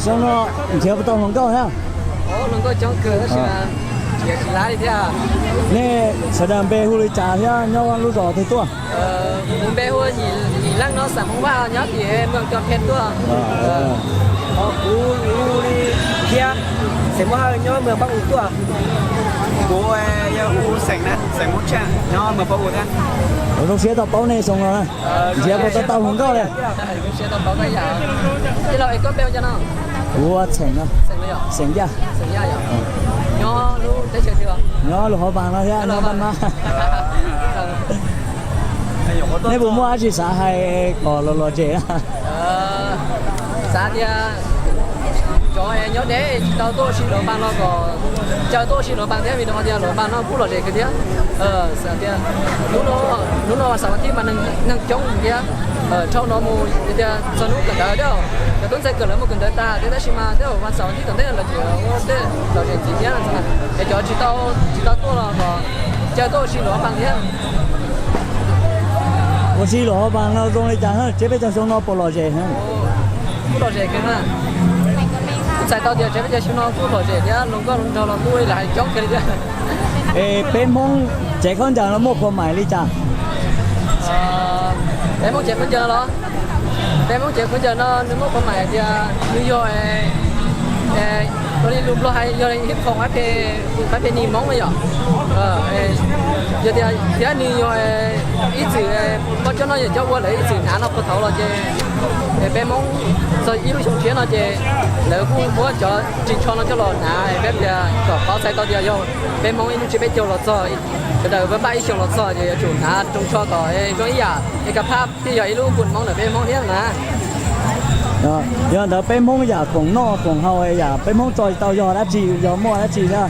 Xyoo no nrhiav puas tau hluas nkauj thiab? Nej sawv daws npe hu li cas thiab nyob lub zos twg tuaj? Kuv npe hu Yim Leej no, xeem Hmoob Vaj, nyob tim Mws Cos Phe tuaj. Kuv hu li Khiab, xeem Muaj Hawj, nyob Mws Paj Us tuaj. Kuv yog hu Xeem, xeem Hmoob Tshaj, nyob Mws Paj Us thiab. Zoo siab tau paub nej xyoo no na. Nrhiav puas tau tau hluas nkauj li? Kuv Xeem, Xeem Yaj. Nyob lub hauv paus no thiab, nyob Paj Mab. Nej puas muaj dab tsi xav hais kom los lom zem na? Xav tias cov nyob deb tsis tau tuaj ua si luag paas los kom caw tuaj ua si luag paas thiab, vim rau qhov tias luag paas no kuj lom zem kawg thiab. Xav tias hnub no, hnub no vas xaum vas thib mas neeg coob thiab. Dhau no mus tias txog hnub kawm ntawv thiab, cov tub ntxhais kawm lawv mus kawm ntawv tas thiab, tab sis mas tej zaum vas xaum vas thib tom ntej lawv tseem ua tej lom zem ntxiv thiab. Es cov tsis tau, tsis tau tuaj los kom caw tuaj ua si luag paas thiab. Ua si luag paas no zoo li cas, tsev peb caug xyoo no puas lom zem? Kuj lom zem kawg na. Kuj txhais tau tias tsev peb caug xyoo no kuj lom zem thiab, luag nkauj luag nraug los kuj lam hais coob kawg li thiab. Es peb Hmoob tsev khaub ncaws no muaj qhua maim li cas? Peb Hmoob tsev khaub ncaws los, peb Hmoob tsev khaub ncaws no nws muaj qhua maim tias nws yog, ua li lus Nplog hais yog ib qho pab phe, pab phe nis Hmoob na yom. Yog tias thiab nws yog ib txwm poj coj noj yawm coj ua lawv ib txwm hnav no puag thaud los ces peb Hmoob txog ib lub xyoo tshiab no ces lawv kuj muab cov ris tsho no coj los hnav, peb tias kom qhov txhais tau tias yog peb Hmoob ib lub tsiab peb caug los txog, sawv daws npaj ib xyoos los txog ces yuav tsum hnav rooj tsho kom zoo ib yam es ka phab thiaj yog ib lub kua Hmoob ntawm peb Hmoob thiab na. Yog ntawd peb Hmoob yam koom noj koom haus yam peb Hmoob tso tsis tau yog dab tsi, yog muaj dab tsi thiab?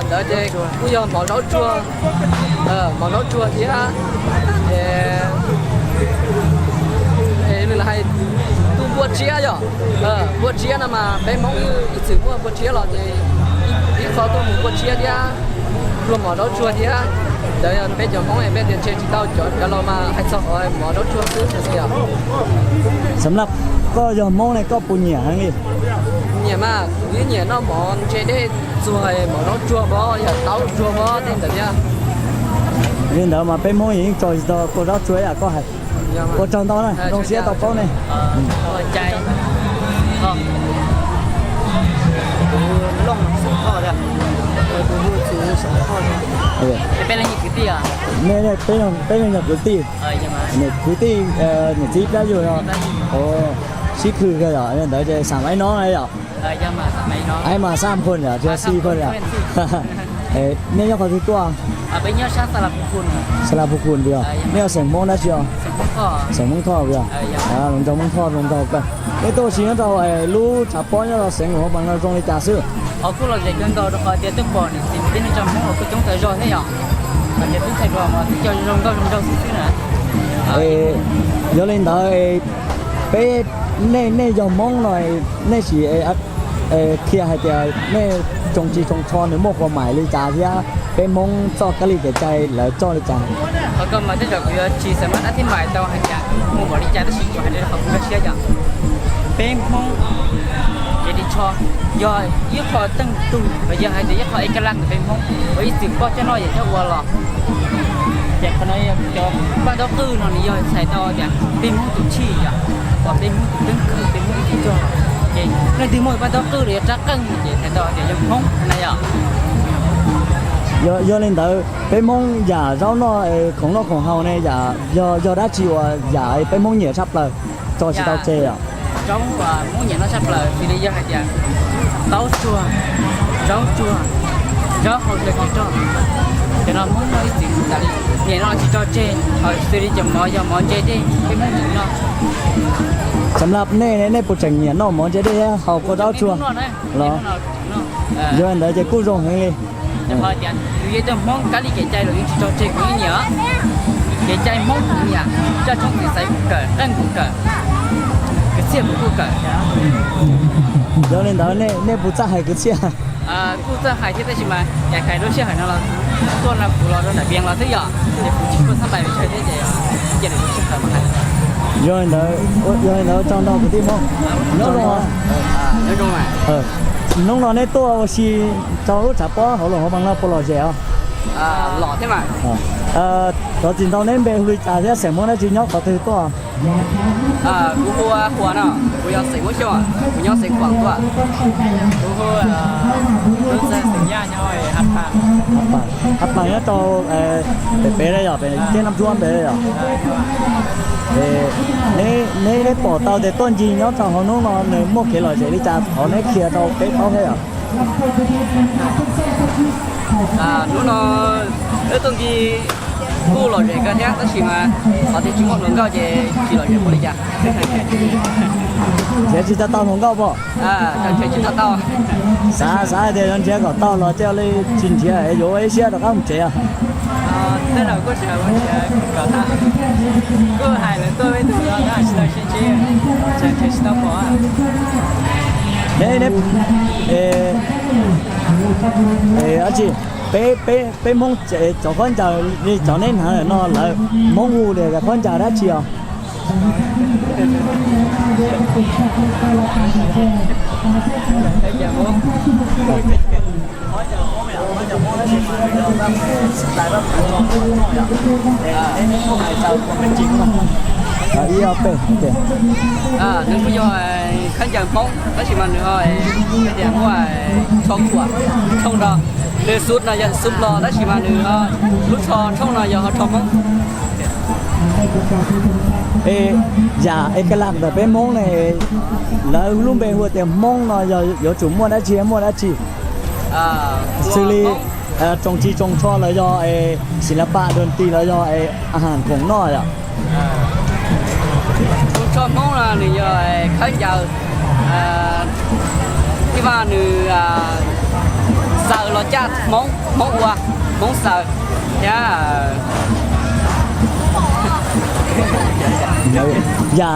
Ntawd ces kuj yog mov zaub tsuag, mov zaub tsuag thiab, nws hais tus npua tsiab yom. Npua tsiab no mas peb Hmoob ib txwm muaj npua tsiab los ces ib qho tuaj mus npua tsiab thiab, pluag mov zaub tsuag thiab. Ntawd peb cov Hmoob peb tias ntshe tsis tau cov cov laus mas hais txog qhov mov zaub tsuag xwb. Xam laj koj yog Hmoob ne koj puas nyiam heev li? Nyiam mas, kuv yeej nyiam noj mov ntse dej txuag, mov zaub tsuag pob, yam taub tsuag pob tej ntawd thiab. Li ntawd mas peb Hmoob yeej tso tsis tau kua zaub tsuag yam koj hais. Ua tsaug ntau na, zoo siab tau paub nej. Peb leej yog kwv tij, kwv tij, niam txiv plab yug no. Sib khw kawg yom, yog ntawd ces xam maiv no yom. Aiv mas xab phu yom, tsis yog xib phu yom. Nej nyob qhov twg tuaj? Xa la phu khun tias nej yog xeem Hmoob dab tsi os? Xeem Hmoob Thoj yom. Los nraug Hmoob Thoj zoo nraug kawg. Nej tuaj ua si nyob rau lub tshav pob nyob rau xeev Luam Pha Npas no zoo li cas xwb? Qhov kuj lom zem kawg nkaus rau qhov tias twb pom niam txiv kwv tij neej tsa Hmoob uas kuj coob tas zog thiab yom. Qhov tias twb txhais dua mas twb cov zoo nkauj zoo nraug xwb xwb na. Yog li ntawd peb, nej, nej yog Hmoob no, nej sim qhia hais tias nej tsoo ris tsoo tsho nws muaj qhua maim li cas thiab peb Hmoob txoj kab li kev cai lawv txoj li cas? Qhov ko mas tej zaum kuv yuav tsis xav mas dab thib mais tau hais tias muaj npaum li cas tab sis kuv hais rau qhov kuv nkag siab yom. Peb Hmoob kev ris tsho yog ib qho teej tug los yog hais tias ib qho ib ka laj ntawm peb Hmoob uas ib txwm poj coj noj yawm coj ua los. Ces qhov no cov paj ntaub qwj no nws yog txhais tau tias peb Hmoob tus chij yom, uas peb Hmoob tus keeb kwm peb Hmoob ib txwm cog. Ces leej twg muaj paj ntaub qwj los yog rab qeej ces txhais tau tias yog Hmoob na yom. Yog li ntawd peb Hmoob yam zaub noj, khoom noj khoom haus ne yam yog, yog dab tsi uas yam peb Hmoob nyiam tshaj plaws tso tsis tau tseg os? Zaub uas Hmoob nyiam noj tshaj plaws xws li yog hais tias taub tsuag, zaub tsuag, zaub hau tsuag kev roj, cov no Hmoob noj ib txwm tas li, nyiam noj tsis tso tseg. Xws li cov mov yog mov ntse dej peb Hmoob tseem noj. Xam laj nej, nej puas tseem nyiam noj mov ntse dej thiab haus kua zaub tsuag los? Yog li ntawd ces kuj zoo heev li. Rau qhov tias yus yog ib tug Hmoob kab li kev cai los yeej tsis tso tseg, kuv yeej nyiam. Kev cai Hmoob kuv nyiam, coj tshoob txiv xaiv kuv kawm, qeej kuv kawm, kwv txhiaj kuv kuj kawm. Yog li ntawd nej puas txawj hais kwv txhiaj? Kuj txawj hais thiab tab sis mas yam hais lub sij hawm no los tuaj no kuv los rau nram Vias los xwb yom, ces kuv tsis tuaj xab npais pes tsawg thiab ces cia lwm lub sij hawm mas hais. Yog li ntawd, yog li ntawd tsaug ntau kwv tij Hmoob, nyob zoo. Hnub no neb tuaj ua si rau lub tshav pob hauv Luas Hauv Npaas no puas lom zem os? Los thiab mas. Thov txim ntau, neb npe hu li cas thiab xeem Hmoob dab tsi, nyob qhov twg tuaj? Kuv hu ua Huas no, kuv yog xeem Hmoob Xyooj, kuv nyob xeem Khuam tuaj. Kuv hu Lub Xeem Yaj, nyob Hav Pam. Hav Pam nyob rau pem pem yog pem Tiaj Nab Ntsuab pem yog. Neb, neb pom tau tias tuaj ncig nyob rau hauv hnub no nws muaj kev lom zem li cas thov neb qhia rau peb paub thiab os. Hnub no wb tuaj ncig kuj lom zem kawg thiab tab sis mas qhov tias tsis muaj hluas nkauj ces tsis lom zem ua li cas. Nrhiav tsis tau tau hluas nkauj pom? Xav, xav hais tias yuav nrhiav kom tau los tej li tsis nrhiav yuav ua ib siab rov qab mus tsev os. Kuj hais lawv tuaj peb tug los tsis tau sib ntsib, tsis tau pom. Neb, neb, dab tsi, peb, peb, peb Hmoob cov khaub ncaws li cov neb hnav no lawv Hmoob hu li cov khaub ncaws dab tsi os? Ib ob peb. Nws kuj yog khaub ncaws Hmoob tab sis mas nws ho tias muaj tsho khuam tshooj nrog. Nws xub no yog xub Nplog tab sis mas nws lub tsho tshooj no yog ho tsho Hmoob. Es yam es ka laj ntawm peb Hmoob ne, lawv lub npe hu tias Hmoob no yog yuav tsum muaj dab tsi, muaj dab tsi? Xws li tsoos tsis tsoos tsho los yog es xis las pam dua nti los yog es a has khoom noj yom? Tus tsho Hmoob no nws yog khaub ncaws, ib vaj nws xaws los caj Hmoob, Hmoob ua, Hmoob xaws thiab. Yam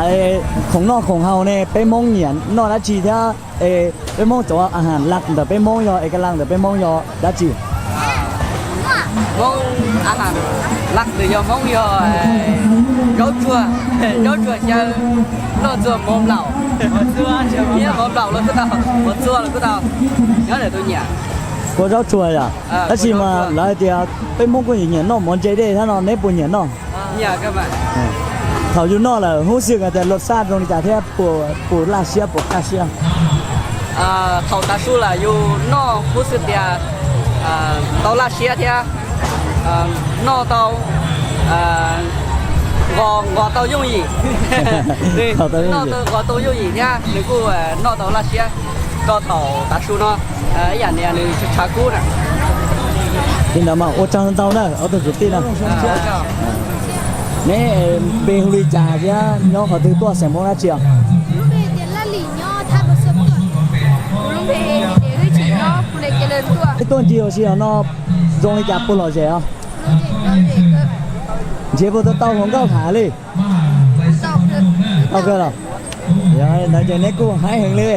khoom noj khoom haus ne peb Hmoob nyiam noj dab tsi thiab? Es peb Hmoob cov a has laj ntawm peb Hmoob yog es ka laj ntawm peb Hmoob yog dab tsi? Hmoob a has laj ntawm yog Hmoob yog zaub tsuag, zaub tsuag xyaw, noj txuag mov nplaum, thiab mov nplaum los kuj tau, mov txuag los kuj tau, nyob ntawm tus nyiam. Kua zaub tsuag yom? Tab sis mas lawv hais tias peb Hmoob kuj nyiam noj mov ntse dej thiab no, neb puas nyiam noj? Thaum yus noj lawm huv xwm tias luag saj zoo li cas thiab puas laj siab puas kaj siab? Thaum tav su lawm yus noj huv xwm tias tau laj siab thiab noj tau, nqos, nqos tau yooj yim. Noj tau, nqos tau yooj yim thiab nws kuj noj tau laj siab rau thaum tav su no. Ib yam li nws tshav kub na. Li ntawd mas ua tsaug ntau na ob tug kwv tij na. Neb npe hu li cas thiab nyob qhov twg tuaj, xeem Hmoob dab tsi os? Neb tuaj ncig ua si no zoo li cas, puas lom zem os? Nrhiav puas tau tau hluas nkauj tham li? Tau kawg los? Yog li ntawd ces neb kuj haib heev li.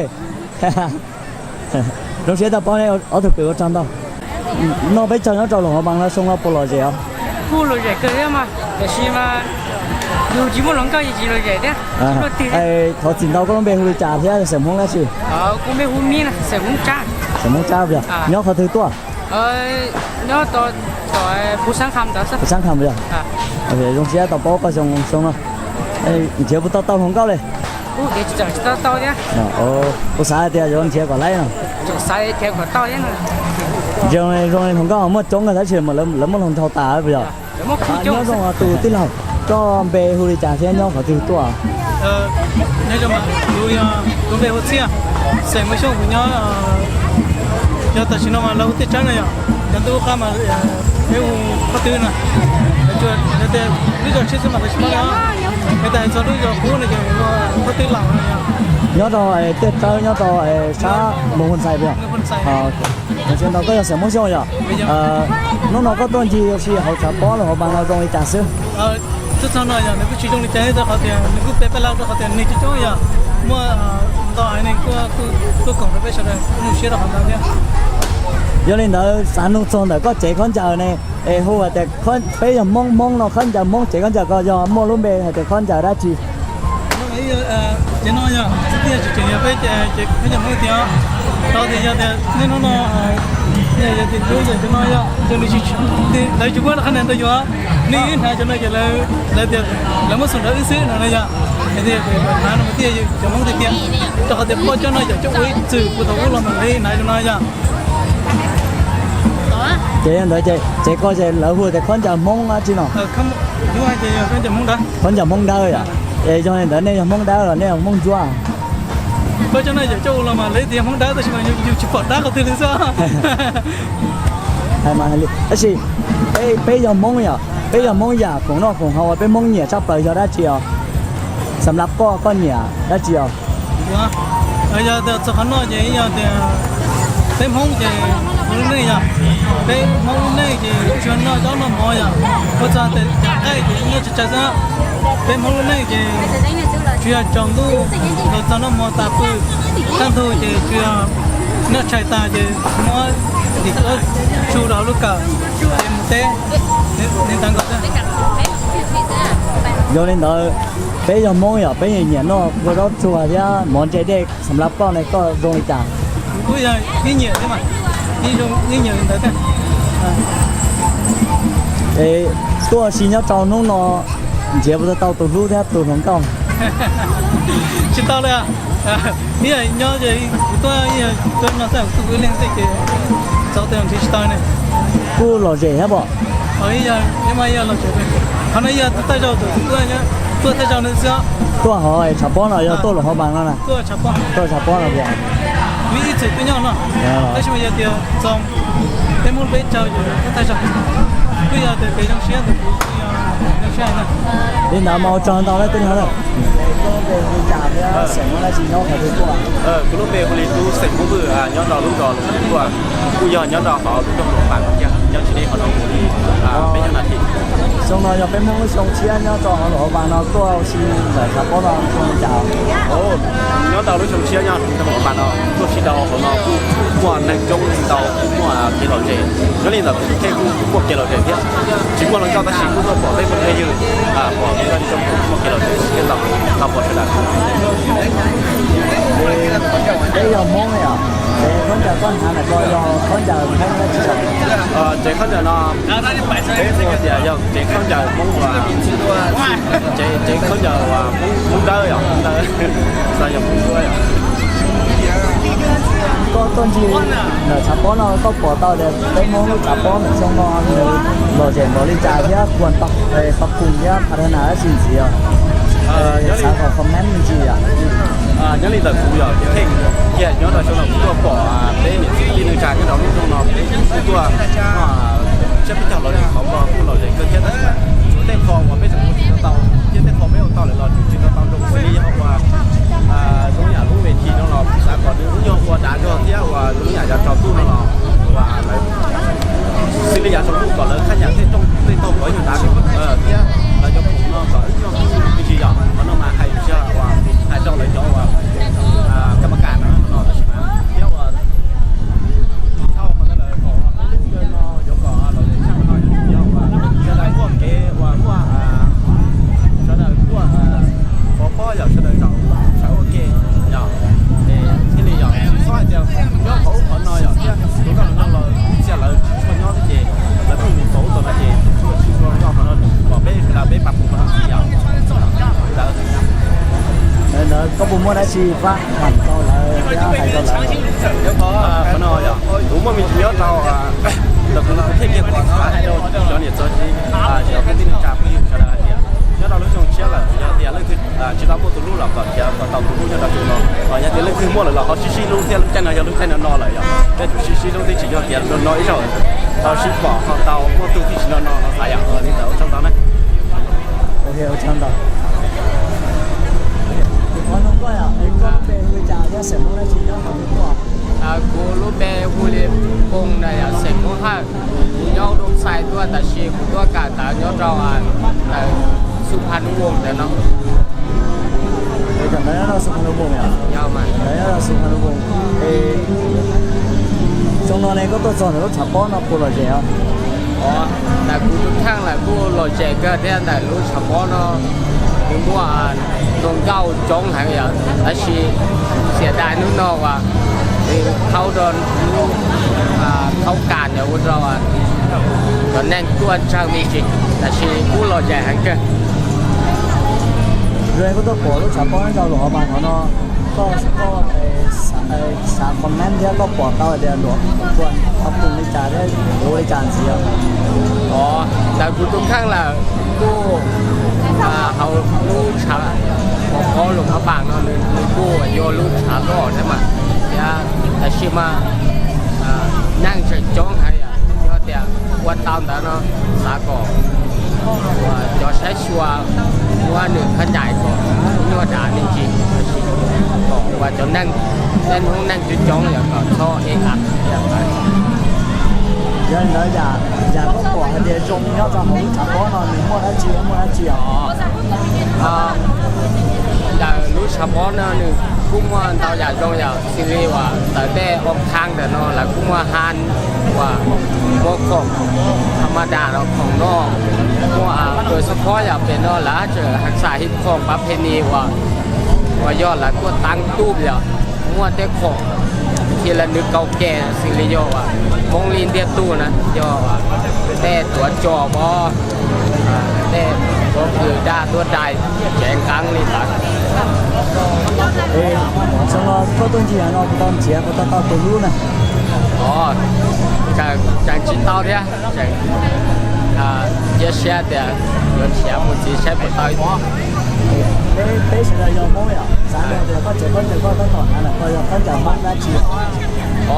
Zoo siab tau paub neb ob tug kwv, ua tsaug ntau. Noj peb caug nyob rau Luas Hauv Npaas no xyoo no puas lom zem os? Kuj lom zem kawg thiab mas, tiam sis mas yus tsis muaj hluas nkauj yus tsis lom zem thiab. Thov txim ntau, koj lub npe hu li cas thiab xeem Hmoob dab tsi? Kuv npe hu Mib, xeem Hmoob Tsab. Xeem Hmoob Tsab os. Nyob qhov twg tuaj? Nyob tom Phuv Xab Kham ntawd. Phuv Xab Kham os. Zoo siab tau paub koj xyoo no. Nrhiav puas tau tau hluas nkauj li? Kuv xav hais tias yuav nrhiav kom laib no. Zoo li hluas nkauj muaj coob kawg tab sis mas lawv muab hloov nrhau tas puas yog? Nyob zoo tus tij laug, koj npe hu li cas thiab nyob qhov twg tuaj? Kuv npe hu Txhiaj, xeem Muas Xyooj, kuv nyob, yog tam sim no mas lawv hu Tiaj Tsawb no yom, cov ntuj qab mas peb hu Qhov Twb no. Yog tias lub zos tshiab xwb mas lawv tsis paub li, es tas txog lub zos qub no ces hu Qhov Twb Laus no yom. Nyob rau Tiaj Tsawb, nyob rau sab Npoo Hu Ntxhais puas yog? Zoo siab ntau, koj yog xeem Muas Xyooj yom? Hnub no koj tuaj ncig ua si hauv tshav pob Luas Hauv Npaas no zoo li cas xwb? Tuaj txog no yog nws kuj tsis zoo li cas rau qhov tias nws kuj pe peb laj rau qhov tias neeg coob coob yog muaj ntau haiv neeg tuaj koom rau peb sawv daws, kuj zoo siab rau qhov ntawd thiab. Yog li ntawd xav nug txog ntawm koj tsev khaub ncaws ne, es hu hais tias peb yog Hmoob, Hmoob no khaub ncaws Hmoob, tsev khaub ncaws ko yog muaj lub npe hais tias khaub ncaws dab tsi? Ces no yog txiv tiag tseem yog peb ces peb cov Hmoob tiag. Rau tias yog tias niaj hnub no yog tias lub yog cov no yog ces nws tsis, lawv tsis muab qhab nias rau yus, nej wb hnav cov no ces lawv tias lawv muab xu nrog wb xwb no na yog. Hnav no mas thiaj cov Hmoob tiag tiag, rau qhov tias poj cov no yog cov ua ib txwm puag thaum ub los mas lawv hnav cov no yog. Ces yog ntawd ces koj ces lawv hu tias khaub ncaws Hmoob dab tsi no? Khaub ncaws Hmoob dawb yom. Es yog li ntawd nej yog Hmoob dawb los nej yog Hmoob ntsuab? Peb cov no yog coj ua los mas lawv tias Hmoob dawb tab sis mas yus tsis pom dawb qhov twg li xwb. Tab sis peb yog Hmoob yom, peb yog Hmoob yam khoom noj khoom haus uas peb Hmoob nyiam tshaj plaws yog dab tsi os? Xam lav poj koj nyiam dab tsi os? Yog tias txog qhov noj ces yog tias peb Hmoob ces Hmoob lub neej yog, peb Hmoob lub neej ces tsuas noj zaub noj mov yog, ua txog tias yog qaij ces noj tsis tsawg xwb. Peb Hmoob lub neej ces tsuas yog tsaus ntuj los txog noj mov tas pw, kaj ntug ces tsuas yog noj tshais tas ces muab dim kub su rau hauv lub kawm ces mus teb, li ntawd nkaus xwb. Yog li ntawd, peb yog Hmoob yom, peb nyiam noj kua zaub tsuag thiab mov ntse dej, xam lav poj ne koj zoo li cas? Kuj yog ib nyiam thiab mas, ib zoo ib nyiam li ntawd thiab. Es tuaj ua si nyob rau hnub no nrhiav puas tau tus hlub thiab tus hluas nkauj? Tsis tau li. Ib yam nyob ces kuv tuaj, ib yam tuaj no xwb kuv tuaj ib leeg xwb ces txog tej nrhiav tsis tau ne. Kuj lom zem thiab pom. Qhov no yog thawj zaug, tuaj thawj zaug no xwb. Tuaj hauv tshav pob no yog tuaj luam hauv paas no na? Tuaj tshav pob no tias. Ib txwm tuaj nyob no, tab sis mas yog tias txog peb Hmoob peb caug ces thawj zaug. Kuj yog tias kev zoo siab ntawm kuv, zoo siab na. Li ntawd mas ua tsaug ntau na tij laug na. Koj lub npe hu li cas thiab xeem Hmoob dab tsi nyob qhov twg tuaj? Kuv lub npe hu li Tub, xeem Hmoob Vwj, nyob rau lub zos Luam Pum tuaj, kuj yog nyob rau hauv lub zos Luam Pum no thiab, nyob tsis deb qhov no mus li peb caug nas this. Xyoo no yog peb Hmoob lub xyoo tshiab nyob rau hauv Luam Pum no tuaj ua si ntawm tshav pob no zoo li cas? Nyob rau lub xyoo tshiab nyob rau Luam Pum no tuaj ua si rau hauv no kuj muaj neeg coob tsis tau, kuj muaj kev lom zem. Nyob li ntawd kuv tus kheej kuj muaj kev lom zem thiab. Tsis muaj hluas nkauj tab sis kuj tuaj pom peb phooj phooj ywg, pom peb phooj ywg kuj muaj kev lom zem thiab tau, tau pom sawv daws. Peb yog Hmoob yom, tsev khaub ncaws koj hnav ntawm ko yog khaub ncaws Hmoob dab tsi? Tsev khaub ncaws no peb hu tias yog tsev khaub ncaws Hmoob uas, tsev khaub ncaws uas Hmoob Dawb yom, Hmoob Dawb, xav yog Hmoob Dawb yom. Koj tuaj ncig ntawm tshav pob no koj pom tau tias peb Hmoob lub tshav pob ntawm xyoo no nws lom zem npaum li cas thiab kuj tau pab pum thiab pha thab nas dab tsi ntxiv os? Xav kom comment me ntsis yom. Nyob li ntawm kuv yog tus kheej kiag nyob rau xyoo no kuv tuaj pom peb niam txiv kwv tij neej tsa nyob rau lub nroog no peb kuj tuaj siab peb caug los li qhov npog kuj lom zem kawg thiab tab sis mas tej qho uas peb tseem ua tsis tau tau thiab tej qho peb ua tau lawm los tseem tsis tau tau zoo xws li yog ua zoo yam lub ves thim no los xav kom nws ua yog ua dav zog thiab ua zoo yam yog tsaus ntuj no los ua lawv xws li yav tsaus ntuj kom lawv khaj nyam tej rooj tej taug kom ib nyuag dav thiab lawv cov khoom no kom ib nyuag me ntsis yom. Qhov no mas hais tsis yog uas hais rau lawv cov uas kam ma kas no no tab sis mas thiab uas thauj qhov ntawd lawm kom peb lub caw no yuav kom los lawm tshaj qhov no yog uas sawv daws muaj kev uas muaj sawv daws muaj pov pob yog sawv daws zaum sawv ua ke yog thiaj li yog tsis txhob hais tias nyob qhov ub qhov no yog thiab tus nkauj hluas nraug los txia lawv tsis tshua nyob thiab ces lawv kuj mus txog ub txog no ces tsis tshua nyob qhov no kom peb sawv daws peb pab pum qhov no ntxiv yog ntawd. Ntawd koj puas muaj dab tsi pab tham rau lawv thiab hais rau lawv? Qhov no yog kuv muaj me ntsis nyob rau ntawm kuv thiaj kiag kom hais rau cov niam txiv cov kwv tij neej tsa phooj ywg sawv daws hais tias nyob rau lub xyoo tshiab lawm yog tias leej twg tsis tau muaj tus hlub los kom khiav kom tau tus hlub nyob rau xyoo no. Yog tias leej twg muaj lawm los ho sib sib hlub thiab lub caij no yog lub caij no no lawm yog peb tsum sib sib hlub thiab tsis yog tias no no ib zaug tau sib pom ho tau muaj tug thiaj tsis no no xav yom. Li ntawd ua tsaug ntau na. Ua tsaug ntau. Koj lub npe hu li cas thiab xeem Hmoob dab tsi nyob qhov twg tuaj? Kuv lub npe hu li Poo na yom, xeem Hmoob Hawj. Kuv nyob Doo Xais tuaj tab sis kuv tuaj kawm ntawv nyob rau ntawm Xu Pha Nuj Voos ntawm no. Kawm ntawv nyob rau Xu Pha Nuj Voos yom? Yog mas. Kawm ntawv nyob rau Xu Pha Nuj Voos. Es xyoo no ne koj tuaj txog ntawm lub tshav pob no puas lom zem os? Ntawm kuv tus kheej lawm kuj lom zem kawg thiab ntawm lub tshav pob no. Nws muaj hluas nkauj coob heev yom, tab sis xiam dais hnub no uas nws thaub rau lub thaub kas yog ua rau cov neeg tuaj tsawg me ntsis, tab sis kuj lom zem heev kawg. Koj tuaj pom lub tshav pob nyob rau Luam Pha Pam no, koj, koj xav comment thiab koj pom tau hais tias Luam Pha Pam li cas thiab yuav ua li cas ntxiv os? Os, ntawm kuv tus kheej lawm kuj hauv lub tshav pob Luam Pha Pam no nws kuj yog lub tshav loj thiab mas, thiab tab sis mas neeg tseem coob heev yom, yog tias ua tau ntawd no xav kom uas cov saib xyuas muab nws khaub ncaws kom nyuaj dav me ntsis, tab sis kom uas cov neeg, tej hnub neeg coob coob yom kom txhob ib qab. Yog li ntawd yam, yam koj pom hais tias zoo nyob rau hauv lub tshav pob no nws muaj dab tsi, muaj dab tsi os? Ntawm lub tshav pob no nws kuj muaj ntau yam zoo yom, xws li uas ntawm tej ua khab ntawm no lawv kuj muaj ha uas muaj khoom tha ma das los khoom noj, muaj kws xab phob yom, pem no lawv tseem ha xam hib khoom pab phe ni uas, uas yog lawv tuaj taab tub yom, muaj tej khoom thiab lawv nws kaus ke xws li yog uas Hmoob li ntiag tug na yog tej tuav tso pob, tej tuav kws daj tuav dais tsev nqeeb li ntawd. Xyoo no koj tuaj ncig no puas tau nrhiav puas tau tau tus hlub na? Os, tseem tsis tau thiab, tseem cia siab tias yuav nrhiav mus ntxiv saib puas tau. Peb sawv daws yog Hmoob yom, xav tias koj tsev khaub ncaws koj tab tom hnav ntawm ko yog khaub ncaws Hmoob dab tsi?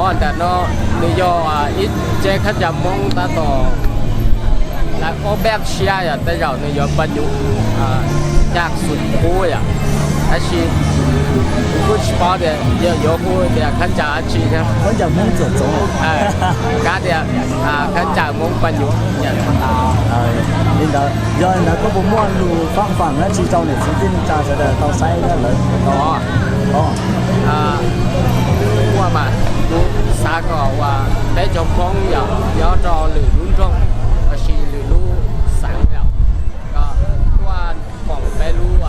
Os, ntawm no nws yog ib tsev khaub ncaws Hmoob tab tom lawv ob peb siab yom, tej zaum nws yuav pab nyuv yaj xum qub yom, tab sis kuv kuj tsis paub tias yog yuav hu tias khaub ncaws dab tsi thiab. Khaub ncaws Hmoob txawm txoov, kav tias khaub ncaws Hmoob pab nyuv. Li ntawd, yog li ntawd koj puas muaj lus faj fam dab tsi rau niam txiv kwv tij neej tsa sawv daws tau saib lawv? Muaj mas, kuv xav kom uas peb cov Hmoob yom nyob rau lwm lub nroog lossis lwm lub xeev yom, kom tuaj koom peb lub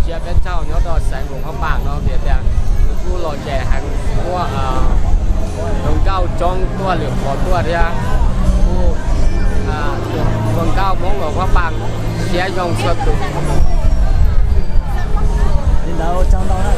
tsiab peb tsaug nyob rau xeev Luam Phab Npas no vim tias nws kuj lom zem heev, muaj hluas nkauj coob tuaj lwm qhov tuaj thiab kuj hluas nkauj Hmoob Luam Phab Npas siab zoo txhua tus. Li ntawd ua tsaug ntau na.